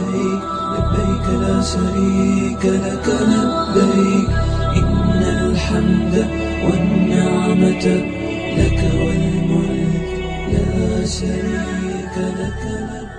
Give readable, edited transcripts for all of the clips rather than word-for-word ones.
لبيك لبيك لا شريك لك لبيك إن الحمد والنعمة لك والملك لا شريك لك لبيك።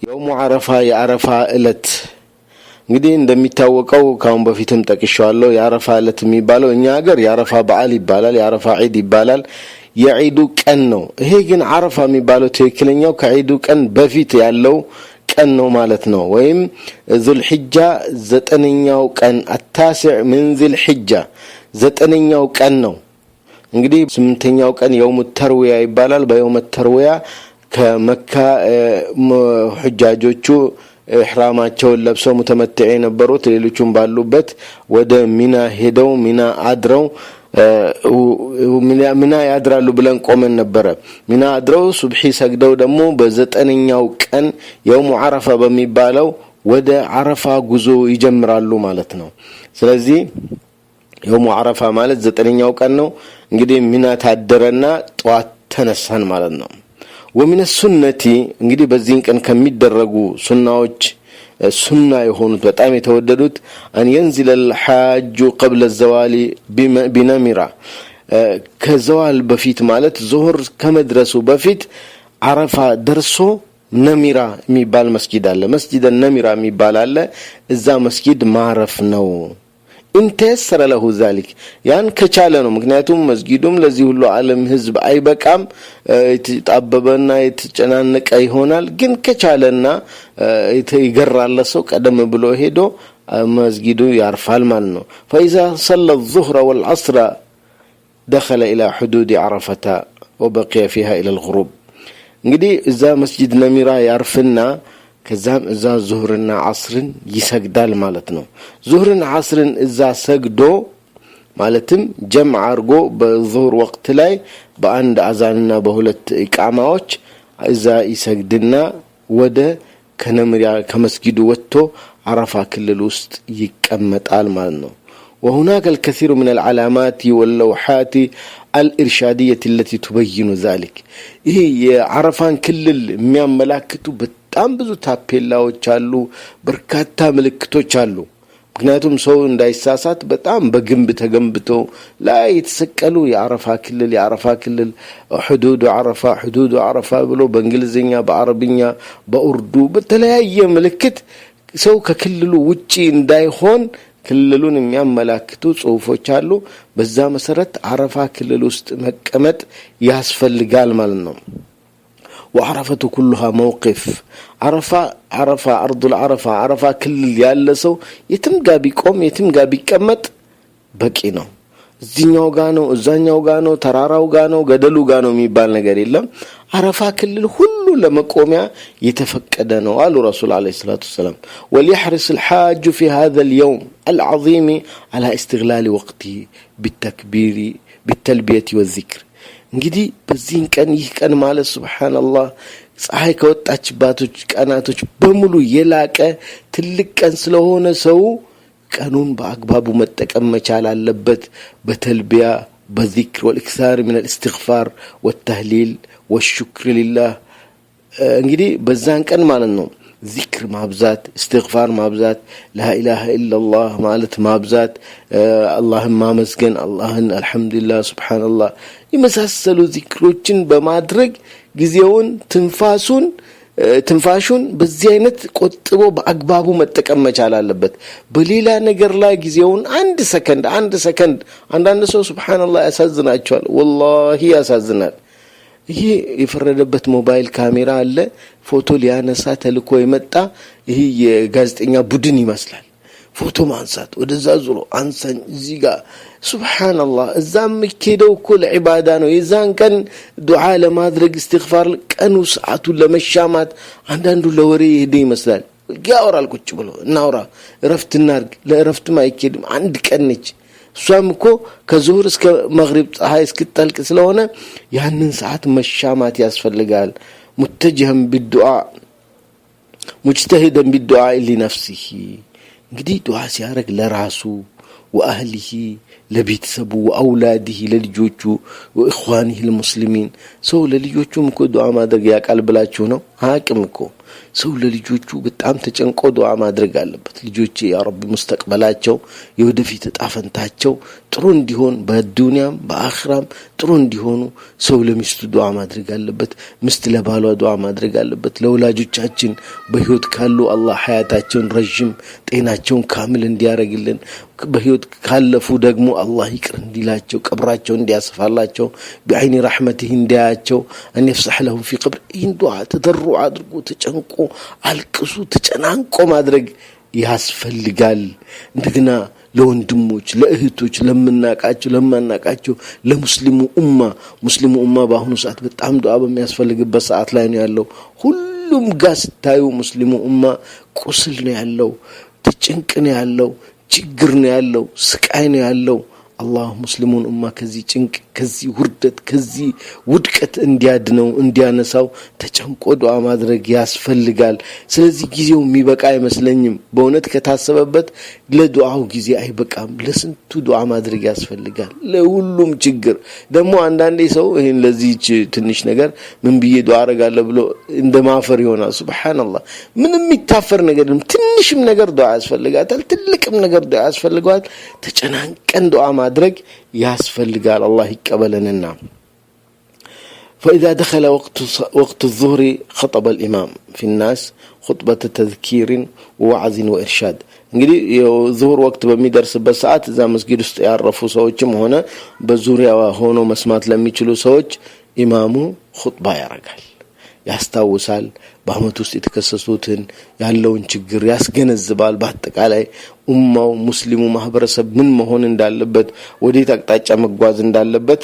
የውሙ ዓረፋ፣ የአረፋ እለት እንግዲህ እንደሚታወቀው ከአሁን በፊትም ጠቅሼዋለሁ። የአረፋ እለት የሚባለው እኛ ሀገር የአረፋ በዓል ይባላል፣ የአረፋ ዒድ ይባላል። የዒዱ ቀን ነው። ይሄ ግን አረፋ የሚባለው ትክክለኛው ከዒዱ ቀን በፊት ያለው ቀን ነው ማለት ነው። ወይም ዙልሕጃ 9ኛው ቀን፣ التاسع من ذي الحجة፣ 9ኛው ቀን ነው። እንግዲህ 8ኛው ቀን የውሙ ተርዊያ ይባላል። በየውመ ተርዊያ ከመካ ሑጃጆቹ ኢሕራማቸውን ለብሰው ሙተመትዕ የነበሩት ሌሎቹም ባሉበት ወደ ሚና ሄደው ሚና አድረው ሚና ያድራሉ ብለን ቆመን ነበረ። ሚና አድረው ሱብሒ ሰግደው ደግሞ በ9ኛው ቀን የውሙ ዓረፋ በሚባለው ወደ ዓረፋ ጉዞ ይጀምራሉ ማለት ነው። ስለዚህ የውሙ ዓረፋ ማለት 9ኛው ቀን ነው። እንግዲህ ሚና ታደረና ጠዋት ተነሳን ማለት ነው። ومن السنة እንግዲህ በዚህን ቀን ከሚደረጉ ሱናዎች ሱና የሆኑት በጣም የተወደዱት أن ينزل الحاج قبل الزوال بنمرة፣ ከዘዋል በፊት ማለት ዙሁር ከመድረሱ በፊት ዓረፋ ደርሶ ነሚራ የሚባል መስጊድ አለ። መስጂድ ነሚራ የሚባል አለ። እዛ መስጊድ ማረፍ ነው። إن تيسر له ذلك፣ ያን ከቻለ ነው። ምክንያቱም መስጊዱም ለዚህ ሁሉ ዓለም ህዝብ አይበቃም፣ የተጣበበና የተጨናነቀ ይሆናል። ግን ከቻለና ይገራለ ሰው ቀደም ብሎ ሄዶ መስጊዱ ያርፋል ማለት ነው። فإذا صلى الظهر والعصر دخل إلى حدود عرفة وبقي فيها إلى الغروب። እንግዲህ እዛ መስጂድ ነሚራ ያርፍና ከዛም እዛ ዙህርና ዓስርን ይሰግዳል ማለት ነው። ዙህርን ዓስርን እዛ ሰግዶ ማለትም ጀምዕ አድርጎ በዙህር ወቅት ላይ በአንድ አዛንና በሁለት ኢቃማዎች እዛ ይሰግድና ወደ ከነምሪያ ከመስጊዱ ወጥቶ አረፋ ክልል ውስጥ ይቀመጣል ማለት ነው። وهناك الكثير من العلامات واللوحات الإرشادية التي تبين ذلك። ይሄ የዓረፋን ክልል የሚያመላክቱ በጣም ብዙ ታፔላዎች አሉ፣ በርካታ ምልክቶች አሉ። ምክንያቱም ሰው እንዳይሳሳት በጣም በግንብ ተገንብቶ ላይ የተሰቀሉ የአረፋ ክልል፣ የአረፋ ክልል፣ حدود عرفة፣ حدود عرفة ብሎ በእንግሊዝኛ፣ በአረብኛ፣ በኡርዱ በተለያየ ምልክት ሰው ከክልሉ ውጪ እንዳይሆን ክልሉን የሚያመላክቱ ጽሁፎች አሉ። በዛ መሰረት አረፋ ክልል ውስጥ መቀመጥ ያስፈልጋል ማለት ነው። وعرفة كلها موقف። አረፋ አረፋ أرض العرفة አረፋ ክልል ያለ ሰው የትም ጋ ቢቆም የትም ጋ ቢቀመጥ በቂ ነው። እዚኛው ጋ ነው፣ እዛኛው ጋ ነው፣ ተራራው ጋ ነው፣ ገደሉ ጋ ነው የሚባል ነገር የለም። አረፋ ክልል ሁሉ ለመቆሚያ የተፈቀደ ነው አሉ ረሱል عليه الصلاة والسلام። وليحرص الحاج في هذا اليوم العظيم على استغلال وقته بالتكبير بالتلبية والذكر። እንግዲህ በዚህን ቀን ይህ ቀን ማለት سبحان الله ፀሐይ ከወጣችባቶች ቀናቶች በሙሉ የላቀ ትልቅ ቀን ስለሆነ ሰው ቀኑን በአግባቡ መጠቀም መቻል አለበት። በተልቢያ፣ በዚክር፣ والإكثار من الاستغفار والتهليل والشكر لله። እንግዲህ በዛን ቀን ማለት ነው ዚክር ማብዛት፣ እስትግፋር ማብዛት፣ لا إله إلا الله ማለት ማብዛት፣ አላህን ማመስገን፣ አላህን አልሐምዱሊላህ፣ سبحان الله የመሳሰሉ ዚክሮችን በማድረግ ጊዜውን ትንፋሱን ትንፋሹን በዚህ አይነት ቆጥቦ በአግባቡ መጠቀም መቻል አለበት። በሌላ ነገር ላይ ጊዜውን አንድ ሰከንድ አንድ ሰከንድ አንዳንድ ሰው سبحان الله ያሳዝናቸዋል። والله ያሳዝናል። ይሄ የፈረደበት ሞባይል ካሜራ አለ። ፎቶ ሊያነሳ ተልኮ የመጣ ይሄ የጋዜጠኛ ቡድን ይመስላል። ፎቶ ማንሳት ወደዛ ዙሮ አንሳኝ እዚህ ጋር سبحان الله። እዛ የሚኬደው እኮ ለዒባዳ ነው። የዛን ቀን ዱዓ ለማድረግ እስትግፋር፣ ቀኑ ሰዓቱን ለመሻማት አንዳንዱ ለወሬ የሄደ ይመስላል። ያወራል ቁጭ ብሎ እናውራ፣ እረፍት እናርግ። ለእረፍትም አይኬድም። አንድ ቀን ነች። እሷም እኮ ከዙሁር እስከ መግሪብ ፀሐይ እስክትጠልቅ ስለሆነ ያንን ሰዓት መሻማት ያስፈልጋል። متجها بالدعاء مجتهدا بالدعاء لنفسه፣ እንግዲህ ዱዓ ሲያደርግ ለራሱ፣ وأهله ለቤተሰቡ፣ وأولاده ለልጆቹ፣ وإخوانه المسلمين። ሰው ለልጆቹም እኮ ዱዓ ማድረግ ያውቃል ብላችሁ ነው? አያውቅም እኮ። ሰው ለልጆቹ በጣም ተጨንቆ ዱዓ ማድረግ አለበት። ልጆቼ ያ ረቢ ሙስተቅበላቸው የወደፊት እጣ ፈንታቸው ጥሩ እንዲሆን፣ በዱንያም በአኽራም ጥሩ እንዲሆኑ ሰው ለሚስቱ ዱዓ ማድረግ አለበት። ሚስት ለባሏ ዱዓ ማድረግ አለበት። ለወላጆቻችን በህይወት ካሉ አላህ ሀያታቸውን ረዥም፣ ጤናቸውን ካምል እንዲያደርግልን፣ በህይወት ካለፉ ደግሞ አላህ ይቅር እንዲላቸው፣ ቀብራቸው እንዲያሰፋላቸው፣ بعين رحمته እንዲያያቸው፣ أن يفسح لهم في قبر። ይህን ዱዓ ተደሩዕ አድርጎ፣ ተጨንቆ፣ አልቅሱ፣ ተጨናንቆ ማድረግ ያስፈልጋል። እንደገና ለወንድሞች፣ ለእህቶች፣ ለምናቃቸው፣ ለማናቃቸው፣ ለሙስሊሙ ኡማ። ሙስሊሙ ኡማ በአሁኑ ሰዓት በጣም ዱዓ በሚያስፈልግበት ሰዓት ላይ ነው ያለው። ሁሉም ጋር ስታዩ ሙስሊሙ ኡማ ቁስል ነው ያለው፣ ጭንቅ ነው ያለው፣ ችግር ነው ያለው፣ ስቃይ ነው ያለው። አላህ ሙስሊሙን ኡማ ከዚህ ጭንቅ፣ ከዚህ ውርደት፣ ከዚህ ውድቀት እንዲያድነው፣ እንዲያነሳው ተጨንቆ ዱዓ ማድረግ ያስፈልጋል። ስለዚህ ጊዜው የሚበቃ አይመስለኝም። በእውነት ከታሰበበት ለዱዓው ጊዜ አይበቃም። ለስንቱ ዱዓ ማድረግ ያስፈልጋል። ለሁሉም ችግር ደግሞ አንዳንዴ ሰው ይህን ለዚህ ትንሽ ነገር ምን ብዬ ዱዓ አደርጋለሁ ብሎ እንደ ማፈር ይሆናል። ሱብሓነላህ፣ ምንም የሚታፈር ነገር፣ ትንሽም ነገር ዱዓ ያስፈልጋታል፣ ትልቅም ነገር ዱዓ ያስፈልገዋል። ተጨናንቀን ዱዓ ማድረግ ያስፈልጋል። አላህ ይቀበለንና። فإذا دخل وقت الظهر خطب الإمام في الناس خطبة تذكير ووعظ وإرشاد። እንግዲህ የዙሁር ወቅት በሚደርስበት ሰዓት እዛ መስጊድ ውስጥ ያረፉ ሰዎችም ሆነ በዙሪያዋ ሆኖ መስማት ለሚችሉ ሰዎች ኢማሙ ኹጥባ ያደርጋል፣ ያስታውሳል። በአመት ውስጥ የተከሰሱትን፣ ያለውን ችግር ያስገነዝባል። በአጠቃላይ ኡማው፣ ሙስሊሙ ማህበረሰብ ምን መሆን እንዳለበት፣ ወዴት አቅጣጫ መጓዝ እንዳለበት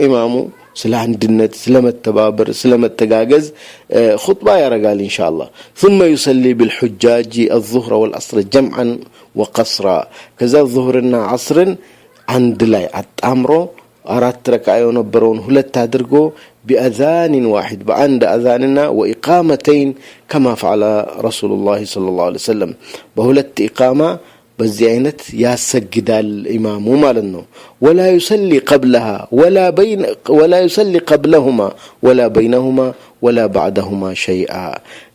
ኢማሙ ስለ አንድነት፣ ስለ መተባበር፣ ስለ መተጋገዝ ኹጥባ ያደርጋል ኢንሻአላህ። ثم يصلي بالحجاج الظهر والعصر جمعا وقصرا። ከዛ ዙህርና ዐስርን አንድ ላይ አጣምሮ፣ አራት ረክዓ የነበረውን ሁለት አድርጎ፣ بأذان واحد በአንድ አዛንና وإقامتين كما فعل رسول الله صلى الله عليه وسلم፣ በሁለት ኢቃማ በዚህ አይነት ያሰግዳል ኢማሙ ማለት ነው። ولا يصلي قبلهما ولا بينهما ولا بعدهما شيئا።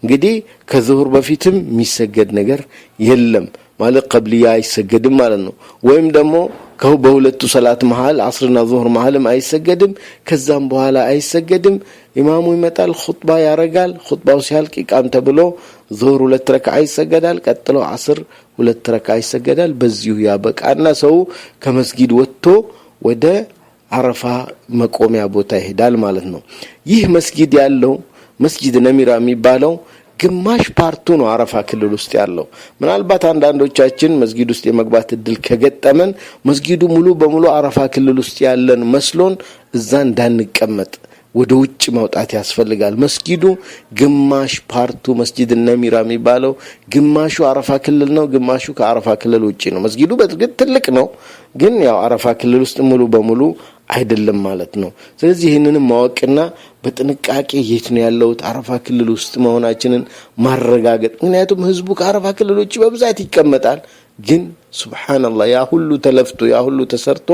እንግዲህ ከዙሁር በፊትም የሚሰገድ ነገር የለም ማለት ቀብልያ አይሰገድም ማለት ነው። ወይም ደግሞ በሁለቱ ሰላት መሀል፣ አስርና ዙሁር መሀልም አይሰገድም። ከዛም በኋላ አይሰገድም። ኢማሙ ይመጣል፣ ኹጥባ ያረጋል። ኹጥባው ሲያልቅ ኢቃም ተብሎ ዙሁር ሁለት ረክዓ ይሰገዳል። ቀጥሎ አስር ሁለት ረክዓ ይሰገዳል። በዚሁ ያበቃና ሰው ከመስጊድ ወጥቶ ወደ አረፋ መቆሚያ ቦታ ይሄዳል ማለት ነው። ይህ መስጊድ ያለው፣ መስጂድ ነሚራ የሚባለው፣ ግማሽ part ኡ ነው አረፋ ክልል ውስጥ ያለው። ምናልባት አንዳንዶቻችን መስጊድ ውስጥ የመግባት እድል ከገጠመን መስጊዱ ሙሉ በሙሉ አረፋ ክልል ውስጥ ያለን መስሎን እዛ እንዳንቀመጥ ወደ ውጭ መውጣት ያስፈልጋል። መስጊዱ ግማሽ part ኡ፣ መስጂድ ነሚራ የሚባለው ግማሹ አረፋ ክልል ነው፣ ግማሹ ከአረፋ ክልል ውጭ ነው። መስጊዱ በእርግጥ ትልቅ ነው፣ ግን ያው አረፋ ክልል ውስጥ ሙሉ በሙሉ አይደለም ማለት ነው። ስለዚህ ይህንንም ማወቅና በጥንቃቄ የት ነው ያለሁት፣ አረፋ ክልል ውስጥ መሆናችንን ማረጋገጥ። ምክንያቱም ህዝቡ ከአረፋ ክልል ውጭ በብዛት ይቀመጣል። ግን ሱብሓነላህ፣ ያ ሁሉ ተለፍቶ፣ ያ ሁሉ ተሰርቶ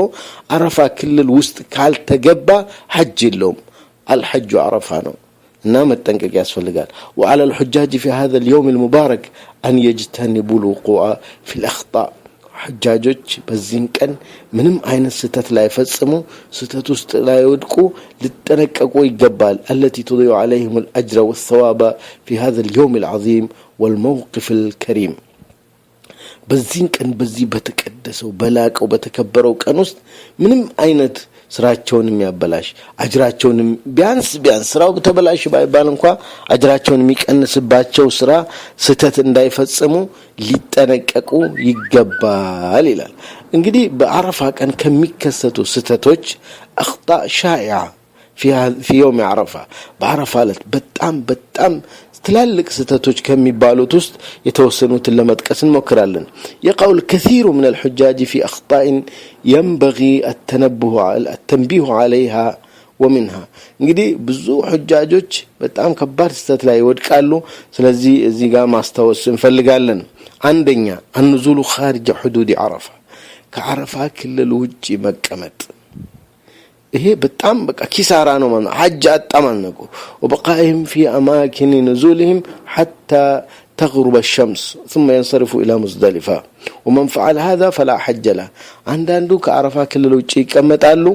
አረፋ ክልል ውስጥ ካልተገባ ሐጅ የለውም። الحج عرفة ነው እና መጠንቀቅ ያስፈልጋል። وعلى الحجاج في هذا اليوم المبارك أن يجتنبوا الوقوع في الأخطاء። ሑጃጆች በዚህን ቀን ምንም አይነት ስህተት ላይፈጽሙ፣ ስህተት ውስጥ ላይወድቁ ሊጠነቀቁ ይገባል። التي تضيع عليهم الأجر والثواب في هذا اليوم العظيم والموقف الكريم። በዚህን ቀን፣ በዚህ በተቀደሰው፣ በላቀው፣ በተከበረው ቀን ውስጥ ምንም አይነት ስራቸውን የሚያበላሽ፣ አጅራቸውን፣ ቢያንስ ቢያንስ ስራው ተበላሽ ባይባል እንኳ አጅራቸውን የሚቀንስባቸው ስራ፣ ስህተት እንዳይፈጽሙ ሊጠነቀቁ ይገባል ይላል። እንግዲህ በአረፋ ቀን ከሚከሰቱ ስህተቶች፣ أخطاء شائعة في يوم عرفة፣ በአረፋ ዕለት በጣም በጣም ትላልቅ ስህተቶች ከሚባሉት ውስጥ የተወሰኑትን ለመጥቀስ እንሞክራለን። يقع الكثير من الحجاج في أخطاء ينبغي التنبيه عليها ومنها። እንግዲህ ብዙ ሑጃጆች በጣም ከባድ ስህተት ላይ ይወድቃሉ። ስለዚህ እዚህ ጋር ማስታወስ እንፈልጋለን። አንደኛ፣ النزول خارج حدود عرفة፣ ከዓረፋ ክልል ውጭ መቀመጥ። ይሄ በጣም በቃ ኪሳራ ነው ማለት ነው። ሐጅ አጣ ማለት ነው። وبقائهم في أماكن نزولهم حتى تغرب الشمس ثم ينصرفوا إلى مزدلفة ومن فعل هذا فلا حج له። አንዳንዱ ከአረፋ ክልል ውጭ ይቀመጣሉ።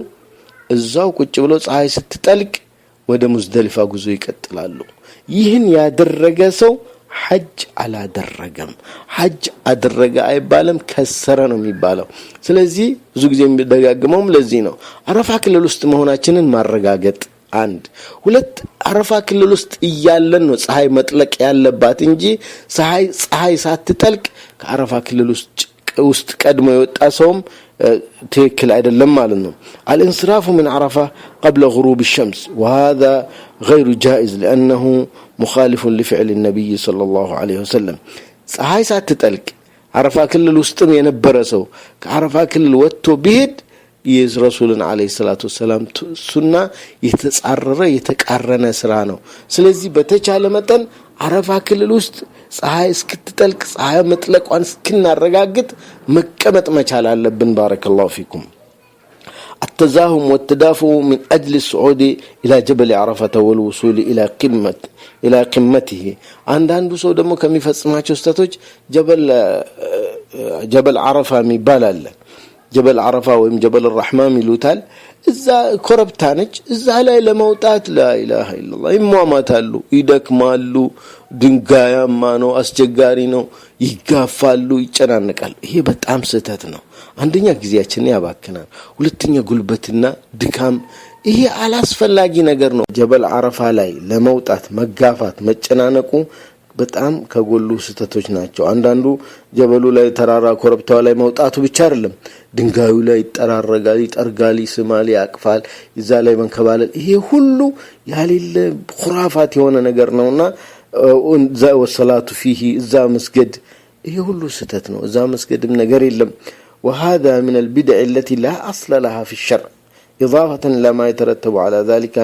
እዛው ቁጭ ብሎ ፀሐይ ስትጠልቅ ወደ ሙዝደሊፋ ጉዞ ይቀጥላሉ። ይህን ያደረገ ሰው ሐጅ አላደረገም። ሐጅ አደረገ አይባልም፣ ከሰረ ነው የሚባለው። ስለዚህ ብዙ ጊዜ የሚደጋግመውም ለዚህ ነው። አረፋ ክልል ውስጥ መሆናችንን ማረጋገጥ አንድ፣ ሁለት፣ አረፋ ክልል ውስጥ እያለን ነው ፀሐይ መጥለቅ ያለባት እንጂ ፀሐይ ሳትጠልቅ ከአረፋ ክልል ውስጥ ቀድሞ የወጣ ሰውም ትክክል አይደለም ማለት ነው። الانصراف من عرفة قبل غروب الشمس وهذا غير جائز لأنه مخالف لفعل النبي صلى الله عليه وسلم። ፀሐይ ሳትጠልቅ አረፋ ክልል ውስጥም የነበረ ሰው ከአረፋ ክልል ወጥቶ ቢሄድ የረሱልን عليه الصلاة والسلام ሱና የተጻረረ የተቃረነ ስራ ነው። ስለዚህ በተቻለ መጠን አረፋ ክልል ውስጥ ፀሐይ እስክትጠልቅ ፀሐይ መጥለቋን እስክናረጋግጥ መቀመጥ መቻል አለብን። بارك الله فيكم። التزاحم والتدافع من أجل الصعود إلى جبل عرفة والوصول إلى قمته። አንዳንዱ ሰው ደግሞ ከሚፈጽማቸው ስህተቶች ጀበል አረፋ የሚባል አለ። ጀበል አረፋ ወይም ጀበል ራሕማም ይሉታል። እዛ ኮረብታ ነች። እዛ ላይ ለመውጣት لا إله إلا الله ይሟማታሉ፣ ይደክማሉ። ድንጋያማ ነው፣ አስቸጋሪ ነው። ይጋፋሉ፣ ይጨናነቃሉ። ይሄ በጣም ስህተት ነው። አንደኛ ጊዜያችንን ያባክናል፣ ሁለተኛ ጉልበትና ድካም። ይሄ አላስፈላጊ ነገር ነው። ጀበል አረፋ ላይ ለመውጣት መጋፋት፣ መጨናነቁ በጣም ከጎሉ ስህተቶች ናቸው። አንዳንዱ ጀበሉ ላይ ተራራ ኮረብታው ላይ መውጣቱ ብቻ አይደለም፣ ድንጋዩ ላይ ይጠራረጋል፣ ይጠርጋል፣ ይስማል፣ ያቅፋል፣ እዛ ላይ መንከባለል፣ ይሄ ሁሉ ያሌለ خرافات የሆነ ነገር ነውና والصلاة فيه እዛ መስገድ ይሄ ሁሉ ስህተት ነው። እዛ መስገድም ነገር የለም። وهذا من البدع التي لا أصل لها في الشرع إضافة لما يترتب على ذلك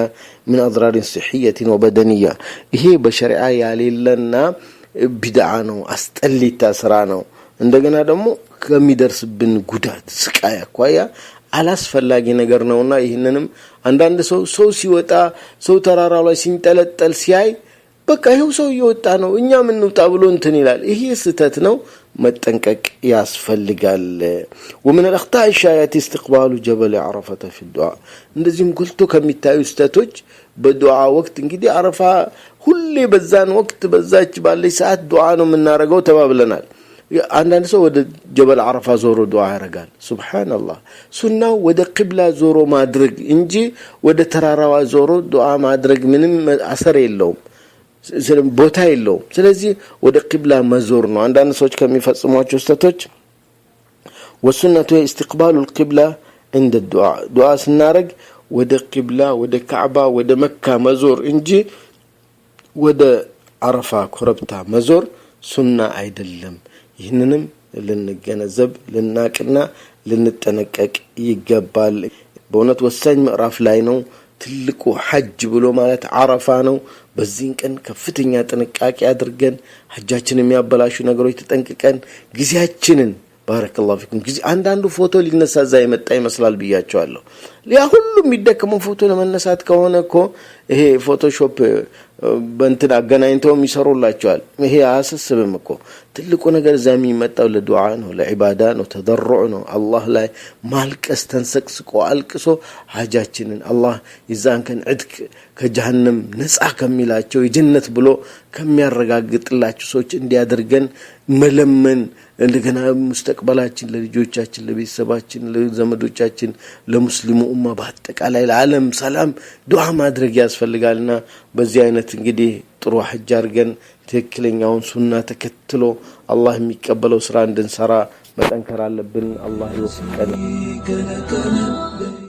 من أضرار صحية وبدنية። ይሄ በሸሪዓ ያሌለና ቢድዓ ነው፣ አስጠሊታ ስራ ነው። እንደገና ደግሞ ከሚደርስብን ጉዳት ስቃይ አኳያ አላስፈላጊ ነገር ነውና ይህንንም አንዳንድ ሰው ሲወጣ ሰው ተራራው ላይ ሲንጠለጠል ሲያይ በቃ ይኸው ሰው እየወጣ ነው እኛም እንውጣ ብሎ እንትን ይላል። ይሄ ስህተት ነው፣ መጠንቀቅ ያስፈልጋል። ومن الأخطاء الشائعة استقبال جبل عرفة في الدعاء። እንደዚህም ጎልቶ ከሚታዩ ስህተቶች በዱዓ ወቅት እንግዲህ አረፋ ሁሌ በዛን ወቅት በዛች ባለች ሰዓት ዱዓ ነው የምናደርገው ተባብለናል። አንዳንድ ሰው ወደ ጀበል አረፋ ዞሮ ዱዓ ያደርጋል። سبحان الله፣ ሱናው ወደ ቂብላ ዞሮ ማድረግ እንጂ ወደ ተራራዋ ዞሮ ዱዓ ማድረግ ምንም አሰር የለውም፣ ቦታ የለውም። ስለዚህ ወደ ቂብላ መዞር ነው። አንዳንድ ሰዎች ከሚፈጽሟቸው ስህተቶች والسنة استقبال القبلة عند الدعاء። ዱዓ ስናደርግ ወደ ቂብላ ወደ ካዕባ ወደ መካ መዞር እንጂ ወደ አረፋ ኮረብታ መዞር ሱና አይደለም። ይህንንም ልንገነዘብ ልናቅና ልንጠነቀቅ ይገባል። በእውነት ወሳኝ ምዕራፍ ላይ ነው። ትልቁ ሐጅ ብሎ ማለት አረፋ ነው። በዚህን ቀን ከፍተኛ ጥንቃቄ አድርገን ሐጃችን የሚያበላሹ ነገሮች ተጠንቅቀን ጊዜያችንን بارك الله فيكم። ጊዜ አንዳንዱ ፎቶ ሊነሳ እዛ የመጣ ይመስላል ብያቸዋለሁ። ያ ሁሉ የሚደከመው ፎቶ ለመነሳት ከሆነ እኮ ይሄ Photoshop በእንትን አገናኝተውም ይሰሩላቸዋል። ይሄ አያሳስብም እኮ። ትልቁ ነገር እዛ የሚመጣው ለዱዓ ነው፣ ለዒባዳ ነው፣ تضرع ነው። አላህ ላይ ማልቀስ፣ ተንሰቅስቆ አልቅሶ ሀጃችንን አላህ የዛን ቀን عتق ከጀሃነም ነፃ ከሚላቸው የጀነት ብሎ ከሚያረጋግጥላቸው ሰዎች እንዲያደርገን መለመን፣ እንደገና ሙስተቅበላችን ለልጆቻችን፣ ለቤተሰባችን፣ ለዘመዶቻችን፣ ለሙስሊሙ ኡማ በአጠቃላይ ለዓለም ሰላም ዱዓ ማድረግ ያስፈልጋልና በዚህ አይነት እንግዲህ ጥሩ ሐጅ አድርገን ትክክለኛውን ሱና ተከትሎ አላህ የሚቀበለው ስራ እንድንሰራ መጠንከር አለብን። አላህ ይወፍቀን። لك لبيك.